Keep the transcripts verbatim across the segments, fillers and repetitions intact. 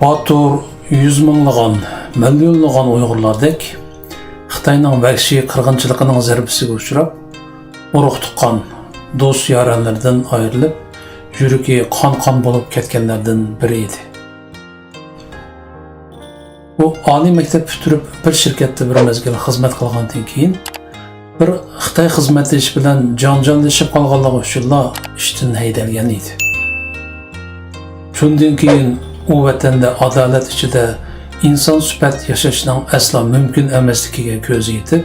باتۇر يۈز مىڭلىغان، مىليونلىغان ئۇيغۇرلاردەك خىتاينىڭ ۋەھشىي قىرغىنچىلىقىنىڭ زەربىسىگە ئۇچراپ، ئۇرۇق-تۇغقان، دوست-يارەنلىرىدىن ئايرىلىپ، يۈرىكى قان-قان بولۇپ كەتكەنلەردىن بىرى ئىدى. ئۇ ئالىي مەكتەپ پۈتتۈرۈپ، بىر شىركەتتە بىر مەزگىل خىزمەت قىلغاندىن كېيىن، بىر خىتاي خىزمەتدىشى بىلەن جاڭجاللىشىپ قالغانلىقى ئۈچۈنلا ئىشتىن ھەيدەلگەن ئىدى. شۇندىن كېيىن ئۇ ۋەتەندە ئادالەت ئىچىدە ئىنسان سۈپەت ياشاشنىڭ ئەسلا مۇمكىن ئەمەسلىكىگە كۆزى يېتىپ،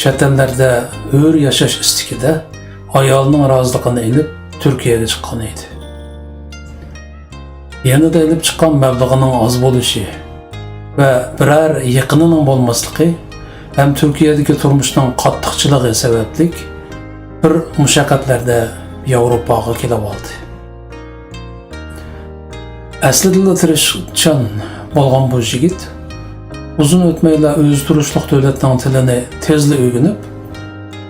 چەت ئەللەردە ھۆر ياشاش ئىستىكىدە ئايالىنىڭ رازىلىقىنى ئېلىپ، تۈركىيەگە چىققان ئىدى. يېنىدا ئېلىپ چىققان مەبلىغىنىڭ ئاز بولۇشى ۋە بىرەر يېقىنىنىڭ بولماسلىقى ھەم تۈركىيەدىكى تۇرمۇشنىڭ قاتتىقچىلىقى سەۋەبلىك، بىر مۇشەققەتلەردە ياۋروپاغا كېلىۋالدى. ئەسلىدىلا تىرىشچان بولغان بۇ يىگىت ئۇزۇن ئۆتمەيلا ئۆزى تۇرۇشلۇق دۆلەتنىڭ تىلىنى تېزلا ئۆگىنىپ،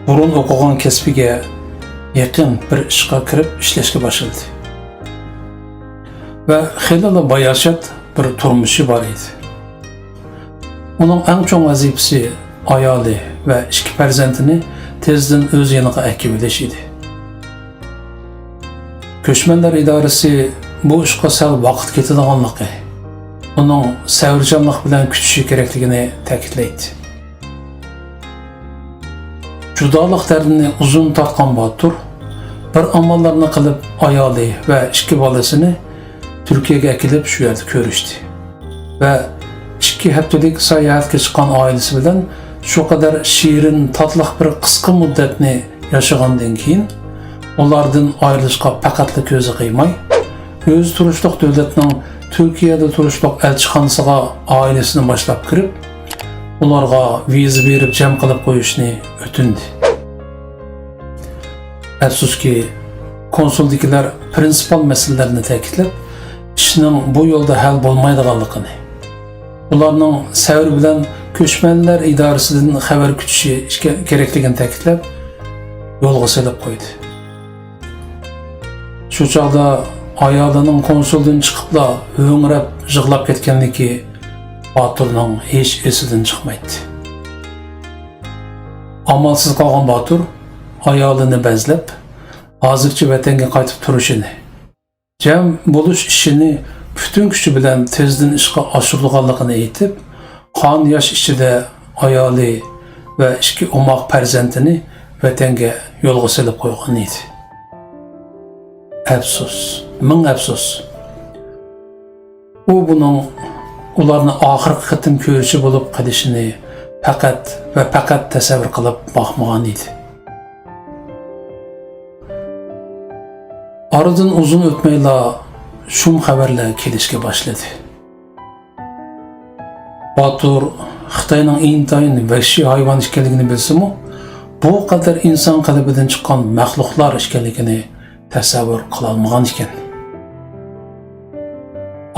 بۇرۇن ئوقۇغان كەسپىگە يېقىن بىر ئىشقا كىرىپ ئىشلەشكە باشلىدى. ۋە خېلىلا باياشات بىر تۇرمۇشى بار ئىدى. ئۇنىڭ ئەڭ چوڭ ۋەزىپىسى ئايالى ۋە ئىككى پەرزەنتىنى تېزدىن ئۆز يېنىغا ئەكىۋېلىش ئىدى. كۆچمەنلەر ئىدارىسى بۇ ئىشقا سەل ۋاقىت كېتىدىغانلىقى، ئۇنىڭ سەۋرچانلىق بىلەن كۈتۈشى كېرەكلىكىنى تەكىتلەيتتى. جۇدالىق دەردىنى ئۇزۇن تارتقان باتۇر بىر ئاماللارنى قىلىپ، ئايالى ۋە ئىككى بالىسىنى تۈركىيەگە ئەكېلىپ، شۇ يەردە كۆرۈشتى ۋە ئىككى ھەپتىلىك ساياھەتكە چىققان ئائىلىسى بىلەن شۇ قەدەر شېرىن، تاتلىق بىر قىسقا مۇددەتنى ياشىغاندىن كېيىن، ئۇلاردىن ئايرىلىشقا پەقەتلا كۆزى قىيماي، ئۆزى تۇرۇشلۇق دۆلەتنىڭ تۈركىيەدە تۇرۇشلۇق ئەلچىخانىسىغا ئائىلىسىنى باشلاپ كىرىپ، ئۇلارغا ۋىزا بېرىپ جەم قىلىپ قويۇشنى ئۆتۈندى. ئەپسۇسكى، كونسۇلدىكىلەر پرىنسىپال مەسىلىلەرنى تەكىتلەپ، ئىشنىڭ بۇ يولدا ھەل بولمايدىغانلىقىنى، ئۇلارنىڭ سەۋر بىلەن كۆچمەنلەر ئىدارىسىدىن خەۋەر كۈتۈشى كېرەكلىكىنى تەكىتلەپ، يولغا سېلىپ قويدى. شۇ چاغدا ئايالىنىڭ كونسۇلدىن چىقىپلا ھۆڭرەپ يىغلاپ كەتكەنلىكى باتۇرنىڭ ھېچ ئېسىدىن چىقمايتتى. ئامالسىز قالغان باتۇر ئايالىنى بەزلەپ، ھازىرچە ۋەتەنگە قايتىپ تۇرۇشىنى، جەم بولۇش ئىشىنى پۈتۈن كۈچى بىلەن تېزدىن ئىشقا ئاشۇرىدىغانلىقىنى ئېيتىپ، قان ياش ئىچىدە ئايالى ۋە ئىككى ئوماق پەرزەنتىنى ۋەتەنگە يولغا سېلىپ قويغان ئىدى. ئەپسۇس، مىڭ ئەپسۇس! ئۇ بۇنىڭ ئۇلارنى ئاخىرقى قېتىم كۆرۈشى بولۇپ قېلىشىنى پەقەت ۋە پەقەت تەسەۋۋۇر قىلىپ باقمىغان ئىدى. ئارىدىن ئۇزۇن ئۆتمەيلا شۇم خەۋەرلەر كېلىشكە باشلىدى. باتۇر خىتاينىڭ ئىنتايىن ۋەھشىي ھايۋان ئىكەنلىكىنى بىلسىمۇ، بۇ قەدەر ئىنسان قەلبىدىن چىققان مەخلۇقلار ئىكەنلىكىنى تەسەۋۋۇر قىلالمىغان ئىكەن.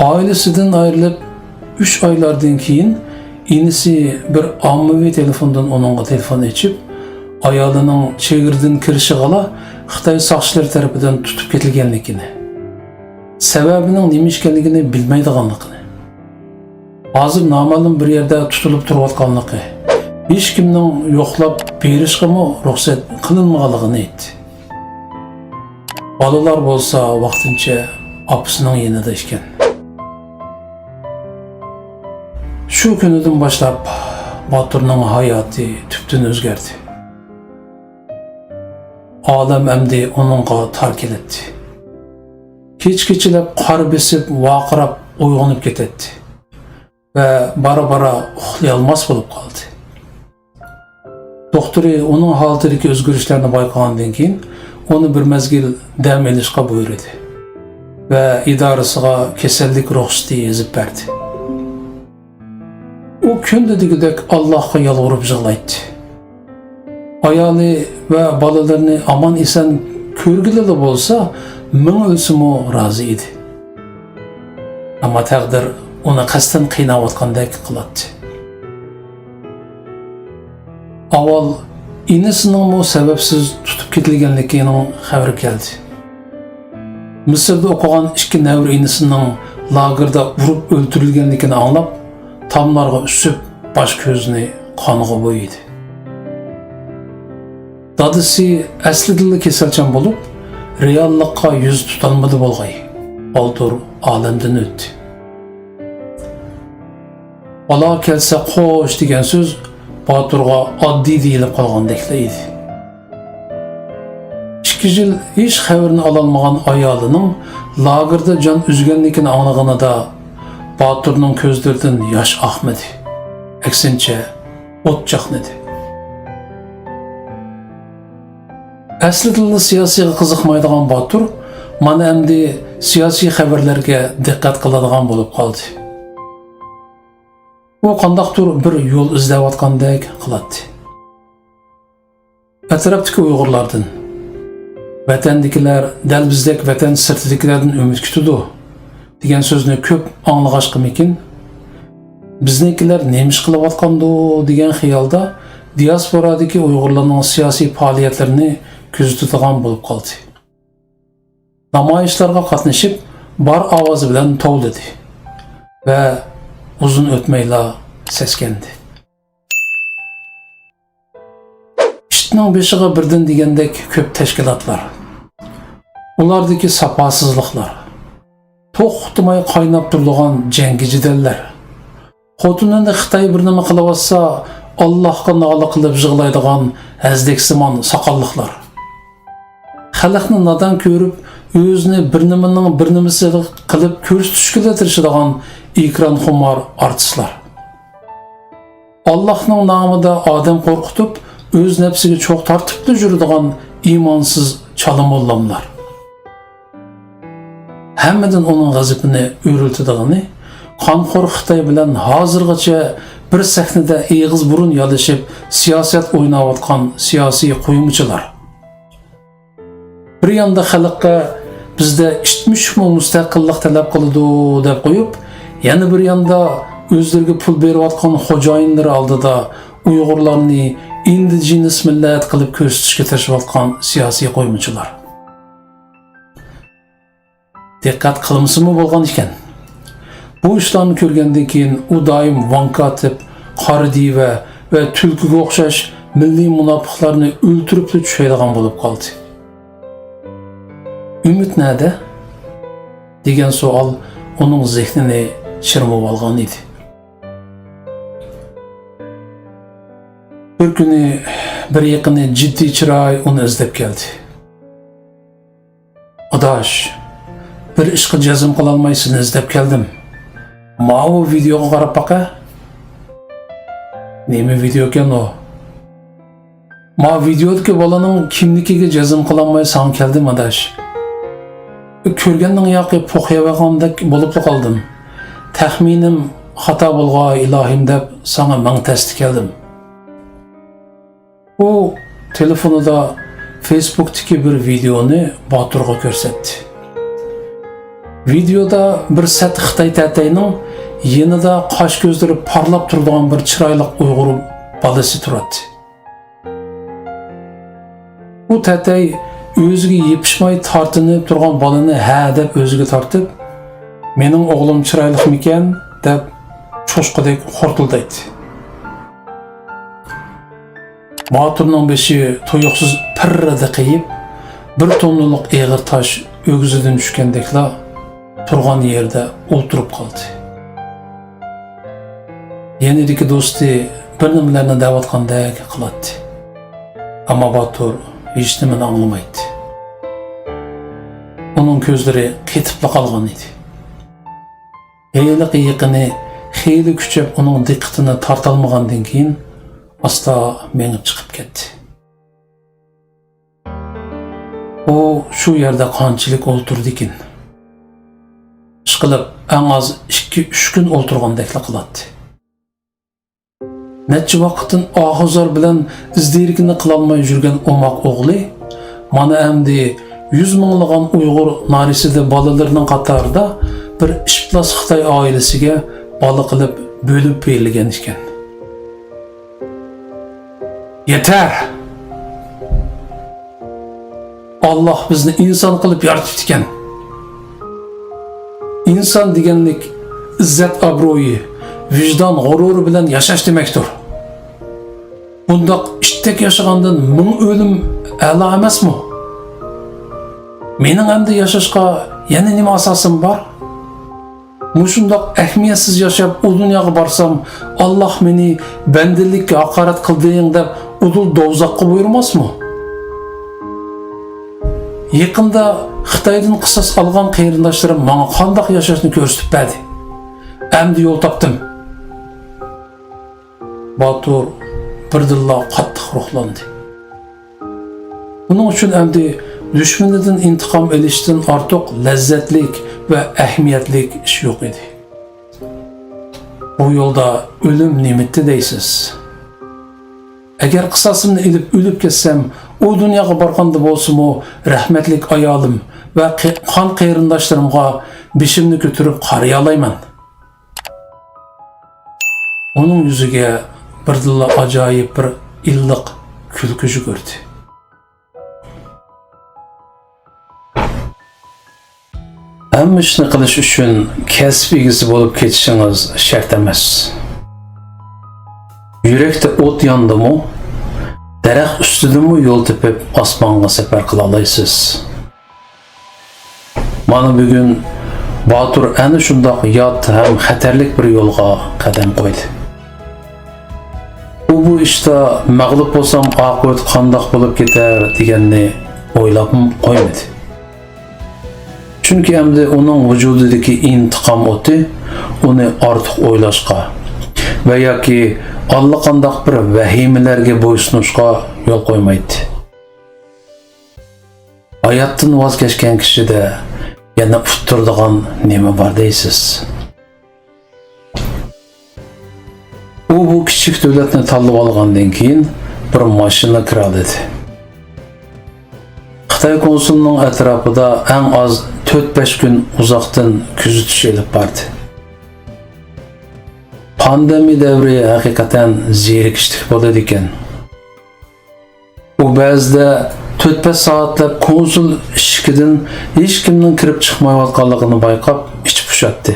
ئائىلىسىدىن ئايرىلىپ ئۈچ ئايلاردىن كېيىن، ئىنىسى بىر ئاممىۋى تېلېفوندىن ئۇنىڭغا تېلېفون ئېچىپ، ئايالىنىڭ چېگرىدىن كىرىشىغىلا خىتاي ساقچىلىرى تەرىپىدىن تۇتۇپ كېتىلگەنلىكىنى، سەۋەبىنىڭ نېمە ئىكەنلىكىنى بىلمەيدىغانلىقىنى، ھازىر نامەلۇم بىر يەردە تۇتۇلۇپ تۇرۇۋاتقانلىقى، ھېچكىمنىڭ يوقلاپ بېرىشقىمۇ رۇخسەت قىلىنمىغانلىقىنى ئېيتتى. بالىلار بولسا ۋاقتىنچە ئاپىسىنىڭ يېنىدا ئىكەن. شۇ كۈنىدىن باشلاپ باتۇرنىڭ ھاياتى تۈپتىن ئۆزگەردى. ئالەم ئەمدى ئۇنىڭغا تار كېلەتتى. كېچە-كېچىلەپ قار بېسىپ، ۋارقىراپ ئويغىنىپ كېتەتتى ۋە بارا-بارا ئۇخلىيالماس بولۇپ قالدى. دوختۇرى ئۇنىڭ ھالىتىدىكى ئۆزگىرىشلەرنى بايقىغاندىن كېيىن، ئۇنى بىر مەزگىل دەم ئېلىشقا بۇيرۇدى ۋە ئىدارىسىغا كېسەللىك رۇخسىتى يېزىپ بەردى. ئۇ كۈندە دېگۈدەك ئاللاھقا يالۋۇرۇپ يىغلايتتى. ئايالى ۋە بالىلىرىنى ئامان-ئېسەن كۆرگىلىلا بولسا، مىڭ ئۆلسىمۇ رازى ئىدى. ئەمما تەقدىر ئۇنى قەستەن قىيناۋاتقاندەك قىلاتتى. ئاۋۋال ئىنىسىنىڭمۇ سەۋەبسىز تۇتۇپ كېتىلگەنلىكىنىڭ خەۋىرى كەلدى. مىسىردا ئوقۇغان ئىككى نەۋرە ئىنىسىنىڭ لاگېردا ئۇرۇپ ئۆلتۈرۈلگەنلىكىنى ئاڭلاپ، تاملارغا ئۈسۈپ، باش-كۆزىنى قانغا بويىدى. دادىسى ئەسلىدىنلا كېسەلچان بولۇپ، رېئاللىققا يۈز تۇتالمىدى بولغاي. بالدۇر ئالەمدىن ئۆتتى. «بالا كەلسە قوش» دېگەن سۆز باتۇرغا ئاددىي دېيىلىپ قالغاندەكلا ئىدى. ئىككى يىل ھېچ خەۋىرىنى ئالالمىغان ئايالىنىڭ لاگېردا جان ئۈزگەنلىكىنى ئاڭلىغىنىدا، باتۇرنىڭ كۆزلىرىدىن ياش ئاقمىدى. ئەكسىنچە، ئوت چاقنىدى. ئەسلىدىنلا سىياسىيغا قىزىقمايدىغان باتۇر مانا ئەمدى سىياسىي خەۋەرلەرگە دىققەت قىلىدىغان بولۇپ قالدى. ئۇ قانداقتۇر بىر يول ئىزدەۋاتقاندەك قىلاتتى. ئەتراپتىكى ئۇيغۇرلاردىن، «ۋەتەندىكىلەر دەل بىزدەك ۋەتەن سىرتىدىكىلەردىن ئۈمىد كۈتىدۇ» دېگەن سۆزنى كۆپ ئاڭلىغاچقىمىكىن، «بىزنىڭكىلەر نېمە ئىش قىلىۋاتقاندۇ» دېگەن خىيالدا دىياسپورادىكى ئۇيغۇرلارنىڭ سىياسىي پائالىيەتلىرىنى كۆزىتىدىغان بولۇپ قالدى. نامايىشلارغا قاتنىشىپ، بار ئاۋازى بىلەن توۋلىدى ۋە ئۇزۇن ئۆتمەيلا سەسكەندى. ئىتنىڭ بېشىغا بىردىن دېگەندەك كۆپ تەشكىلاتلار، ئۇلاردىكى ساپاسىزلىقلار، توختىماي قايناپ تۇرىدىغان جەڭگى جېدەللەر، خوتۇنىنى خىتاي بىر نېمە قىلىۋاتسا، ئاللاھقا نالە قىلىپ يىغلايدىغان ھەزدەكسىمان ساقاللىقلار، خەلقنى نادان كۆرۈپ، ئۆزىنى بىر نېمىنىڭ بىر نېمىسى قىلىپ كۆرسىتىشكىلا تىرىشىدىغان ئېكرانخۇمار ئارتىسلار، ئاللاھنىڭ نامىدا ئادەم قورقۇتۇپ، ئۆز نەپسىگە چوغ تارتىپلا يۈرىدىغان ئىمانسىز چالا موللاملار. ھەممىدىن ئۇنىڭ غەزىپىنى ئۆرلىتىدىغىنى، قانخور خىتاي بىلەن ھازىرغىچە بىر سەھنىدە ئېغىز بۇرۇن يالىشىپ سىياسەت ئويناۋاتقان سىياسىي قويمىچىلار. بىر ياندا خەلققە «بىزدە ئىت مۈشۈكمۇ مۇستەقىللىق تەلەپ قىلىدۇ» دەپ قويۇپ، يەنە بىر ياندا ئۆزلىرىگە پۇل بېرىۋاتقان خوجايىنلىرى ئالدىدا ئۇيغۇرلارنى ئىندىجېنىس مىللەت قىلىپ كۆرسىتىشكە تىرىشىۋاتقان سىياسىي قويمىچىلار. دىققەت قىلمىسىمۇ بولغان ئىكەن. بۇ ئىشلارنى كۆرگەندىن كېيىن ئۇ دائىم ۋاڭكا ئېتىپ، قارا دىۋە ۋە تۈلكىگە ئوخشاش مىللىي مۇناپىقلارنى ئۆلتۈرۈپلا چۈشەيدىغان بولۇپ قالدى. «ئۈمىد نەدە؟» دېگەن سوئال ئۇنىڭ زېھنىنى چىرمىۋالغان ئىدى. بىر كۈنى بىر يېقىنى جىددىي چىراي ئۇنى ئىزدەپ كەلدى. «ئاداش، بىر ئىشقا جەزم قىلالماي سېنى ئىزدەپ كەلدىم. ماۋۇ ۋىدېئوغا قاراپ باقە.» «نېمە ۋىدېئوكەن ئۇ؟» «ما ۋىدېئودىكى بالىنىڭ كىملىكىگە جەزم قىلالماي ساڭا كەلدىم، ئاداش. كۆرگەننىڭ ياقى پوق يەۋالغاندەك بولۇپلا قالدىم. تەخمىنىم خاتا بولغاي ئىلاھىم دەپ ساڭا مىڭ تەستە كەلدىم.» ئۇ تېلېفونىدا فېيسبۇكتىكى بىر ۋىدېئونى باتۇرغا كۆرسەتتى. ۋىدېئودا بىر سەت خىتاي تەتەينىڭ يېنىدا قاش-كۆزلىرى پارلاپ تۇرىدىغان بىر چىرايلىق ئۇيغۇر بالىسى تۇراتتى. ئۇ تەتەي ئۆزىگە يېپىشماي تارتىنىپ تۇرغان بالىنى ھە دەپ ئۆزىگە تارتىپ، «مېنىڭ ئوغلۇم چىرايلىقمىكەن؟» دەپ چوشقىدەك خورتۇلدايتتى. باتۇرنىڭ بېشى تۇيۇقسىز پىررىدە قېيىپ، بىر توننىلىق ئېغىر تاش ئۆگزىدىن چۈشكەندەكلا تۇرغان يېرىدە ئولتۇرۇپ قالدى. يېنىدىكى دوستى بىر نېمىلەرنى دەۋاتقاندەك قىلاتتى. ئەمما باتۇر ھېچنېمىنى ئاڭلىمايتتى. ئۇنىڭ كۆزلىرى قېتىپلا قالغان ئىدى. ھېلىقى يېقىنى خېلى كۈچەپ ئۇنىڭ دىققىتىنى تارتالمىغاندىن كېيىن، ئاستا مېڭىپ چىقىپ كەتتى. ئۇ شۇ يەردە قانچىلىك ئولتۇرىدىكىن؟ ئىشقىلىپ، ئەڭ ئاز ئىككى-ئۈچ كۈن ئولتۇرغاندەكلا قىلاتتى. نەچچە ۋاقىتتىن ئاھۇ-زار بىلەن ئىز-دېرىكىنى قىلالماي يۈرگەن ئوماق ئوغلى مانا ئەمدى يۈز مىڭلىغان ئۇيغۇر نارەسىدە بالىلىرىنىڭ قاتارىدا بىر ئىپلاس خىتاي ئائىلىسىگە بالا قىلىپ بۆلۈپ بېرىلگەن ئىكەن. يېتەر! ئاللاھ بىزنى ئىنسان قىلىپ يارىتىپتىكەن. ئىنسان دېگەنلىك ئىززەت-ئابرۇيى، ۋىجدان غۇرۇرى بىلەن ياشاش دېمەكتۇر. بۇنداق ئىتتەك ياشىغاندىن مىڭ ئۆلۈم ئەلا ئەمەسمۇ؟ مېنىڭ ئەمدى ياشاشقا يەنە نېمە ئاساسىم بار؟ مۇشۇنداق ئەھمىيەتسىز ياشاپ ئۇ دۇنياغا بارسام، ئاللاھ مېنى بەندىلىككە ھاقارەت قىلدىڭ دەپ ئۇدۇل دوزاخقا بۇيرۇماسمۇ؟ يېقىندا خىتايدىن قىساس ئالغان قېرىنداشلىرىم ماڭا قانداق ياشاشنى كۆرسىتىپ بەردى. ئەمدى يول تاپتىم. باتۇر بىردىنلا قاتتىق روھلاندى. ئۇنىڭ ئۈچۈن ئەمدى دۈشمىنىدىن ئىنتىقام ئېلىشتىن ئارتۇق لەززەتلىك ۋە ئەھمىيەتلىك ئىش يوق ئىدى. بۇ يولدا ئۆلۈم نېمىتتى دەيسىز؟ ئەگەر قىساسىمنى ئېلىپ ئۆلۈپ كەتسەم، ئۇ دۇنياغا بارغاندا بولسىمۇ رەھمەتلىك ئايالىم ۋە قې-، قان قېرىنداشلىرىمغا بېشىمنى كۆتۈرۈپ قارىيالايمەن. ئۇنىڭ يۈزىگە بىردىنلا ئاجايىپ بىر ئىللىق كۈلكە يۈگۈردى. ھەممە ئىشنى قىلىش ئۈچۈن كەسىپ ئىگىسى بولۇپ كېتىشىڭىز شەرت ئەمەس. يۈرەكتە ئوت ياندىمۇ، دەرەخ ئۈستىدىنمۇ يول تېپىپ ئاسمانغا سەپەر قىلالايسىز. مانا بۈگۈن باتۇر ئەنە شۇنداق يات ھەم خەتەرلىك بىر يولغا قەدەم قويدى. ئۇ بۇ ئىشتا مەغلۇپ بولسام ئاقىۋەت قانداق بولۇپ كېتەر دېگەننى ئويلاپمۇ قويمىدى. چۈنكى ئەمدى ئۇنىڭ ۋۇجۇدىدىكى ئىنتىقام ئوتى ئۇنى ئارتۇق ئويلاشقا ۋە ياكى ئاللىقانداق بىر ۋەھىمىلەرگە بويسۇنۇشقا يول قويمايتتى. ھاياتتىن ۋاز كەچكەن كىشىدە يەنە ئۇتتۇرىدىغان نېمە بار دەيسىز؟ ئۇ بۇ كىچىك دۆلەتنى تاللىۋالغاندىن كېيىن بىر ماشىنا كىرالىدى. خىتاي كونسۇلىنىڭ ئەتراپىدا ئەڭ ئاز تۆت-بەش كۈن ئۇزاقتىن كۆزىتىش ئېلىپ باردى. پاندېمىيە دەۋرى ھەقىقەتەن زېرىكىشلىك بولىدىكەن. ئۇ بەزىدە تۆت-بەش سائەتلەپ كونسۇل ئىشىكىدىن ھېچكىمنىڭ كىرىپ چىقمايۋاتقانلىقىنى بايقاپ ئىچى پۇشاتتى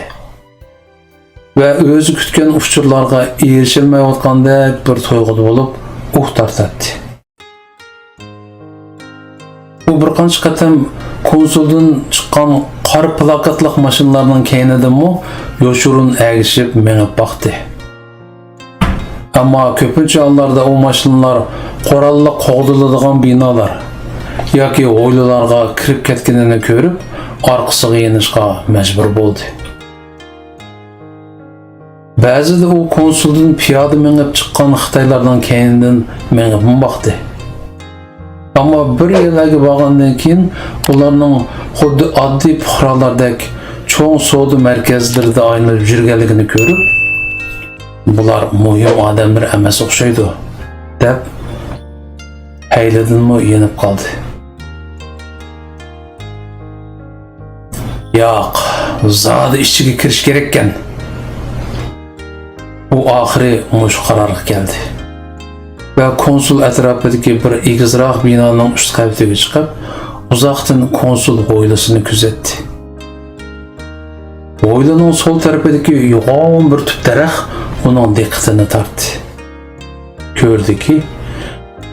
ۋە ئۆزى كۈتكەن ئۇچۇرلارغا ئېرىشەلمەيۋاتقاندەك بىر تۇيغۇدا بولۇپ ئۇھ تارتاتتى. ئۇ بىر قانچە قېتىم كونسۇلدىن چىققان قارا پىلاكاتلىق ماشىنىلارنىڭ كەينىدىنمۇ يوشۇرۇن ئەگىشىپ مېڭىپ باقتى. ئەمما كۆپىنچە ھاللاردا ئۇ ماشىنىلار قوراللىق قوغدىلىدىغان بىنالار ياكى ھويلىلارغا كىرىپ كەتكىنىنى كۆرۈپ، ئارقىسىغا يېنىشقا مەجبۇر بولدى. بەزىدە ئۇ كونسۇلدىن پىيادە مېڭىپ چىققان خىتايلارنىڭ كەينىدىن مېڭىپمۇ باقتى. ئەمما بىر يەرلەرگە بارغاندىن كېيىن، ئۇلارنىڭ خۇددى ئاددىي پۇقرالاردەك چوڭ سودا مەركەزلىرىدە ئايلىنىپ يۈرگەنلىكىنى كۆرۈپ، «بۇلار مۇھىم ئادەملەر ئەمەس ئوخشايدۇ» دەپ، ھەيلىدىنمۇ يېنىپ قالدى. ياق، زادى ئىچىگە كىرىش كېرەككەن. ئۇ ئاخىرى مۇشۇ قارارغا كەلدى ۋە كونسۇل ئەتراپىدىكى بىر ئېگىزراق بىنانىڭ ئۈست قەۋىتىگە چىقىپ، ئۇزاقتىن كونسۇل ھويلىسىنى كۆزەتتى. ھويلىنىڭ سول تەرىپىدىكى يوغان بىر تۈپ دەرەخ ئۇنىڭ دىققىتىنى تارتتى. كۆردىكى،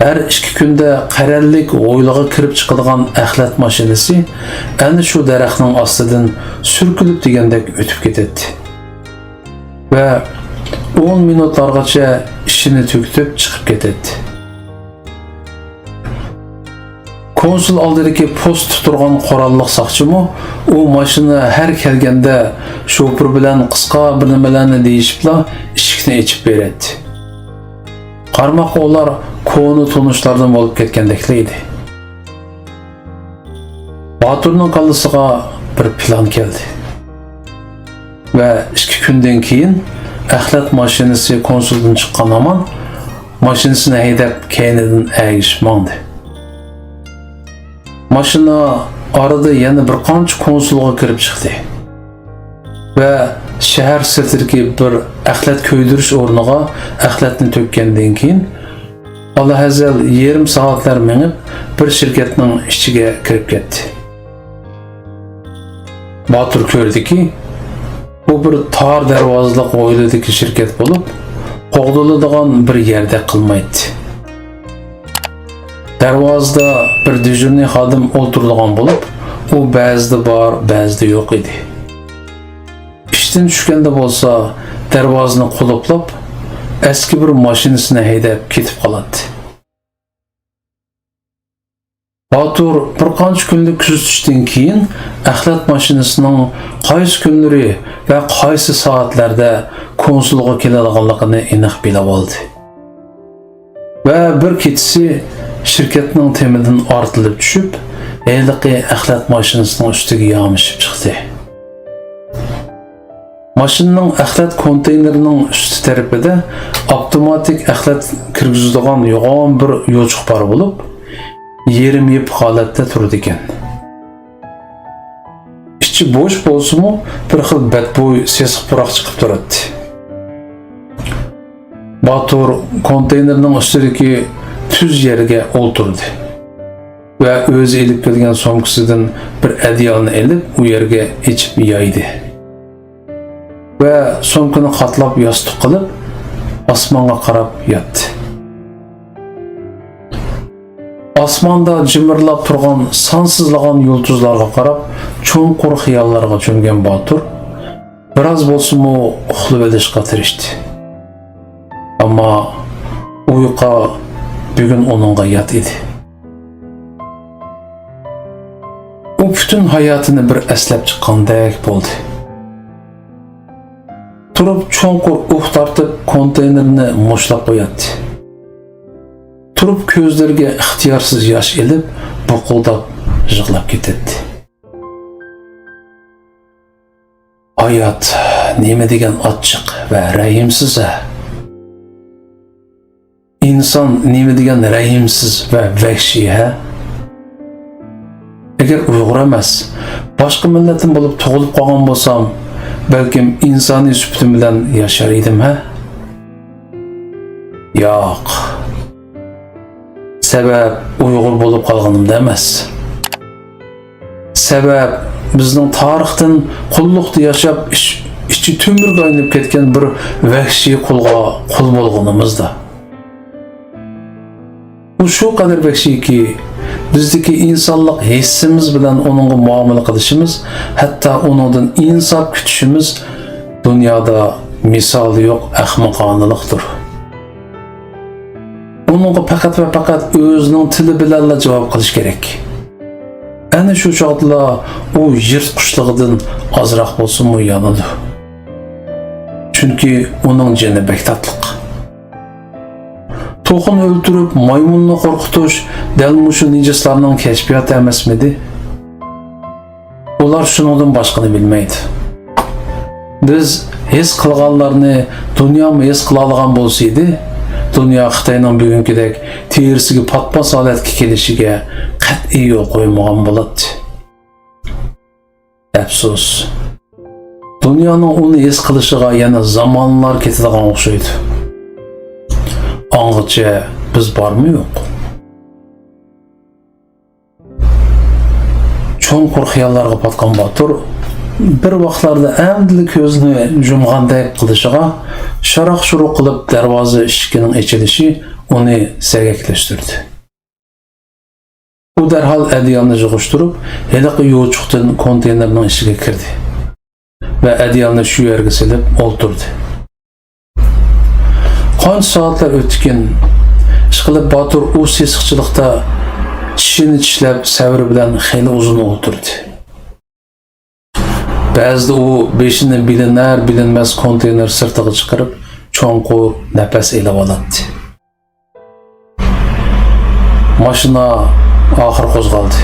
ھەر ئىككى كۈندە قەرەللىك ھويلىغا كىرىپ چىقىدىغان ئەخلەت ماشىنىسى ئەنە شۇ دەرەخنىڭ ئاستىدىن سۈركىلىپ دېگەندەك ئۆتۈپ كېتەتتى ۋە ئون مىنۇتلارغىچە ئىشىنى تۈگىتىپ چىقىپ كېتەتتى. كونسۇل ئالدىدىكى پوستتا تۇرغان قوراللىق ساقچىمۇ ئۇ ماشىنا ھەر كەلگەندە شوپۇر بىلەن قىسقا بىر نېمىلەرنى دېيىشىپلا ئىشىكنى ئېچىپ بېرەتتى. قارىماققا ئۇلار كونا تونۇشلاردىن بولۇپ كەتكەندەكلا ئىدى. باتۇرنىڭ كاللىسىغا بىر پىلان كەلدى ۋە ئىككى كۈندىن كېيىن ئەخلەت ماشىنىسى كونسۇلدىن چىققان ھامان ماشىنىسىنى ھەيدەپ كەينىدىن ئەگىشىپ ماڭدى. ماشىنا ئارىدا يەنە بىر قانچە كونسۇلغا كىرىپ چىقتى ۋە شەھەر سىرتىدىكى بىر ئەخلەت كۆيدۈرۈش ئورنىغا ئەخلەتنى تۆككەندىن كېيىن، ئالاھەزەل يېرىم سائەتلەر مېڭىپ، بىر شىركەتنىڭ ئىچىگە كىرىپ كەتتى. باتۇر كۆردىكى، بۇ بىر تار دەرۋازىلىق ھويلىدىكى شىركەت بولۇپ، قوغدىلىدىغان بىر يەردەك قىلمايتتى. دەرۋازىدا بىر دېژۇرنىي خادىم ئولتۇرىدىغان بولۇپ، ئۇ بەزىدە بار، بەزىدە يوق ئىدى. ئىشتىن چۈشكەندە بولسا، دەرۋازىنى قۇلۇپلاپ، ئەسكى بىر ماشىنىسىنى ھەيدەپ كېتىپ قالاتتى. باتۇر بىر قانچە كۈنلۈك كۆزىتىشتىن كېيىن، ئەخلەت ماشىنىسىنىڭ قايسى كۈنلىرى ۋە قايسى سائەتلەردە كونسۇلغا كېلىدىغانلىقىنى ئېنىق بىلىۋالدى. ۋە بىر كېچىسى شىركەتنىڭ تېمىدىن ئارتىلىپ چۈشۈپ، ھېلىقى ئەخلەت ماشىنىسىنىڭ ئۈستىگە يامىشىپ چىقتى. ماشىنىنىڭ ئەخلەت كونتېينېرىنىڭ ئۈستى تەرىپىدە ئاپتوماتىك ئەخلەت كىرگۈزىدىغان يوغان بىر يوچۇق بار بولۇپ، يېرىم يېپىق ھالەتتە تۇرىدىكەن. ئىچى بوش بولسىمۇ، بىر خىل بەتبۇي سېسىق پۇراق چىقىپ تۇراتتى. باتۇر كونتېينېرنىڭ ئۈستىدىكى تۈز يەرگە ئولتۇردى ۋە ئۆزى ئېلىپ كەلگەن سومكىسىدىن بىر ئەدىيالنى ئېلىپ، ئۇ يەرگە ئېچىپ يايدى ۋە سومكىنى قاتلاپ ياستۇق قىلىپ، ئاسمانغا قاراپ ياتتى. ئاسماندا جىمىرلاپ تۇرغان سانسىزلىغان يۇلتۇزلارغا قاراپ، چوڭقۇر خىياللارغا چۆمگەن باتۇر بىراز بولسىمۇ ئۇخلىۋېلىشقا تىرىشتى. ئەمما ئۇيقۇ بۈگۈن ئۇنىڭغا يات ئىدى. ئۇ پۈتۈن ھاياتىنى بىر ئەسلەپ چىققاندەك بولدى. تۇرۇپ چوڭقۇر ئۇھ تارتىپ، كونتېينېرنى مۇشتلاپ قوياتتى. تۇرۇپ كۆزلىرىگە ئىختىيارسىز ياش ئېلىپ، بۇقۇلداپ يىغلاپ كېتەتتى. ھايات نېمە دېگەن ئاچچىق ۋە رەھىمسىز ھە! ئىنسان نېمە دېگەن رەھىمسىز ۋە ۋەھشىي ھە! ئەگەر ئۇيغۇر ئەمەس، باشقا مىللەتتىن بولۇپ تۇغۇلۇپ قالغان بولسام، بەلكىم ئىنسانىي سۈپىتىم بىلەن ياشار ئىدىم ھە! ياق. سەۋەب ئۇيغۇر بولۇپ قالغىنىمدا ئەمەس. سەۋەب، بىزنىڭ تارىختىن قۇللۇقتا ياشاپ، ئىچ-، ئىچى تۆمۈرگە ئايلىنىپ كەتكەن بىر ۋەھشىي قۇلغا قۇل بولغىنىمىزدا. ئۇ شۇ قەدەر ۋەھشىيكى، بىزدىكى ئىنسانلىق ھېسسىمىز بىلەن ئۇنىڭغا مۇئامىلە قىلىشىمىز، ھەتتا ئۇنىڭدىن ئىنساپ كۈتۈشىمىز دۇنيادا مىسالى يوق ئەخمىقانىلىقتۇر. ئۇنىڭغا پەقەت ۋە پەقەت ئۆزىنىڭ تىلى بىلەنلا جاۋاب قىلىش كېرەك. ئەنە شۇ چاغدىلا ئۇ يىرتقۇچلۇقىدىن ئازراق بولسىمۇ يانىدۇ. چۈنكى ئۇنىڭ جېنى بەك تاتلىق. توخۇنى ئۆلتۈرۈپ، مايمۇننى قورقۇتۇش دەل مۇشۇ نىجىسلارنىڭ كەشپىياتى ئەمەسمىدى؟ ئۇلار شۇنىڭدىن باشقىنى بىلمەيدۇ. بىز ھېس قىلغانلارنى دۇنيامۇ ھېس قىلالىغان بولسىدى، دۇنيا خىتاينىڭ بۈگۈنكىدەك تېرىسىگە پاتماس ھالەتكە كېلىشىگە قەتئىي يول قويمىغان بولاتتى. ئەپسۇس، دۇنيانىڭ ئۇنى ھېس قىلىشىغا يەنە زامانلار كېتىدىغان ئوخشايدۇ. ئاڭغىچە بىز بارمۇ يوق؟ چوڭقۇر خىياللارغا پاتقان باتۇر بىر ۋاقىتلاردا ئەمدىلا كۆزىنى يۇمغاندەك قىلىشىغا، شاراق-شۇرۇق قىلىپ دەرۋازا ئىشىكىنىڭ ئېچىلىشى ئۇنى سەگەكلەشتۈردى. ئۇ دەرھال ئەدىيالنى يىغىشتۇرۇپ، ھېلىقى يوچۇقتىن كونتېينېرنىڭ ئىچىگە كىردى ۋە ئەدىيالنى شۇ يەرگە سېلىپ ئولتۇردى. قانچە سائەتلەر ئۆتتىكىن، ئىشقىلىپ باتۇر ئۇ سېسىقچىلىقتا چىشىنى چىشلەپ، سەۋرى بىلەن خېلى ئۇزۇن ئولتۇردى. بەزىدە ئۇ بېشىنى بىلىنەر-بىلىنمەس كونتېينېر سىرتىغا چىقىرىپ، چوڭقۇر نەپەس ئېلىۋالاتتى. ماشىنا ئاخىر قوزغالدى.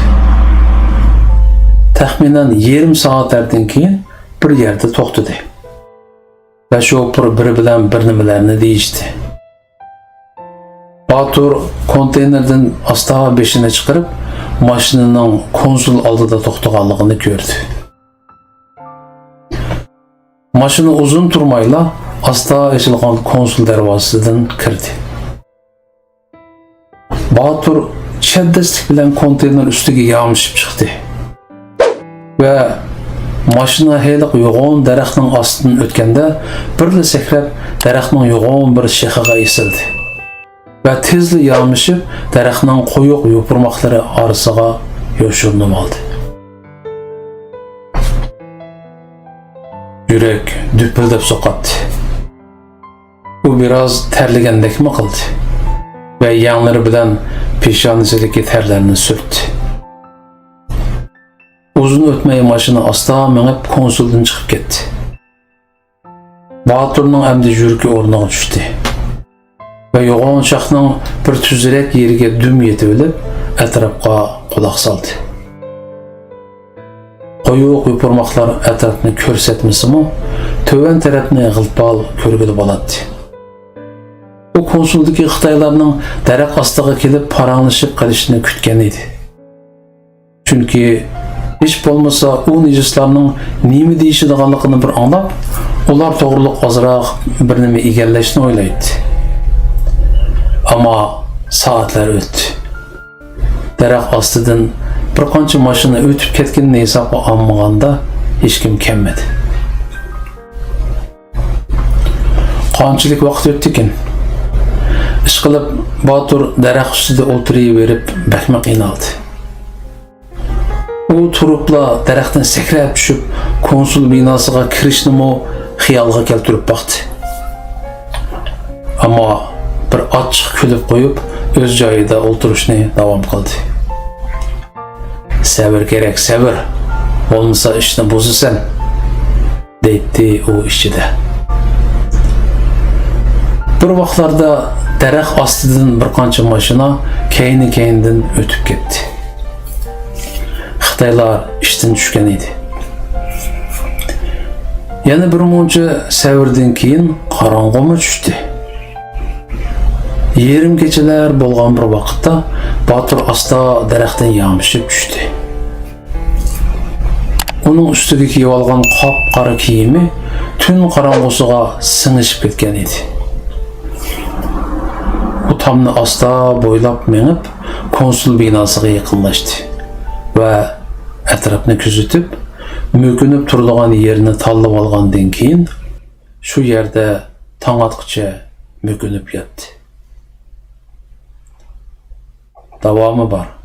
تەخمىنەن يېرىم سائەتلەردىن كېيىن بىر يەردە توختىدى ۋە شوپۇر بىرى بىلەن بىر نېمىلەرنى دېيىشتى. باتۇر كونتېينېردىن ئاستا بېشىنى چىقىرىپ، ماشىنىنىڭ كونسۇل ئالدىدا توختىغانلىقىنى كۆردى. ماشىنا ئۇزۇن تۇرمايلا ئاستا ئېچىلغان كونسۇل دەرۋازىسىدىن كىردى. باتۇر چەبدەسلىك بىلەن كونتېينېر ئۈستىگە يامىشىپ چىقتى ۋە ماشىنا ھېلىقى يوغان دەرەخنىڭ ئاستىدىن ئۆتكەندە، بىرلا سەكرەپ، دەرەخنىڭ يوغان بىر شېخىغا ئېسىلدى ۋە تېزلا يامىشىپ، دەرەخنىڭ قويۇق يوپۇرماقلىرى ئارىسىغا يوشۇرۇنۇۋالدى. يۈرەك دۈپۈلدەپ سوقاتتى. ئۇ بىراز تەرلىگەندەكمۇ قىلدى ۋە يەڭلىرى بىلەن پېشانىسىدىكى تەرلەرنى سۈرتتى. ئۇزۇن ئۆتمەي ماشىنا ئاستا مېڭىپ، كونسۇلدىن چىقىپ كەتتى. باتۇرنىڭ ئەمدى يۈرىكى ئورنىغا چۈشتى ۋە يوغان شاخنىڭ بىر تۈزرەك يېرىگە دۈم يېتىۋېلىپ، ئەتراپقا قۇلاق سالدى. قويۇق يوپۇرماقلار ئەتراپنى كۆرسەتمىسىمۇ، تۆۋەن تەرەپنى غىلپال كۆرگىلى بولاتتى. ئۇ كونسۇلدىكى خىتايلارنىڭ دەرەخ ئاستىغا كېلىپ پاراڭلىشىپ قېلىشىنى كۈتكەن ئىدى. چۈنكى ھېچ بولمىسا ئۇ نىجىسلارنىڭ نېمە دېيىشىدىغانلىقىنى بىر ئاڭلاپ، ئۇلار توغرۇلۇق ئازراق بىر نېمە ئىگىلەشنى ئويلايتتى. ئەمما سائەتلەر ئۆتتى. دەرەخ ئاستىدىن بىر قانچە ماشىنا ئۆتۈپ كەتكىنىنى ھېسابقا ئالمىغاندا، ھېچكىم كەلمىدى. قانچىلىك ۋاقىت ئۆتتىكىن؟ ئىشقىلىپ، باتۇر دەرەخ ئۈستىدە ئولتۇرۇۋېرىپ بەكمۇ قىينالدى. ئۇ تۇرۇپلا دەرەختىن سەكرەپ چۈشۈپ، كونسۇل بىناسىغا كىرىشنىمۇ خىيالىغا كەلتۈرۈپ باقتى. ئەمما بىر ئاچچىق كۈلۈپ قويۇپ، ئۆز جايىدا ئولتۇرۇشنى داۋام قىلدى. «سەۋر كېرەك، سەۋر. بولمىسا ئىشنى بۇزىسەن.» دەيتتى ئۇ ئىچىدە. بىر ۋاقىتلاردا دەرەخ ئاستىدىن بىر قانچە ماشىنا كەينى-كەينىدىن ئۆتۈپ كەتتى. خىتايلار ئىشتىن چۈشكەن ئىدى. يەنە بىر مۇنچە سەۋردىن كېيىن قاراڭغۇمۇ چۈشتى. يېرىم كېچىلەر بولغان بىر ۋاقىتتا باتۇر ئاستا دەرەختىن يامىشىپ چۈشتى. ئۇنىڭ ئۈستىگە كىيىۋالغان قاپقارا كىيىمى تۈن قاراڭغۇسىغا سىڭىشىپ كەتكەن ئىدى. ئۇ تامنى ئاستا بويلاپ مېڭىپ، كونسۇل بىناسىغا يېقىنلاشتى ۋە ئەتراپنى كۆزىتىپ، مۆكۈنۈپ تۇرىدىغان يېرىنى تاللىۋالغاندىن كېيىن، شۇ يەردە تاڭ ئاتقىچە مۆكۈنۈپ ياتتى. داۋامى بار.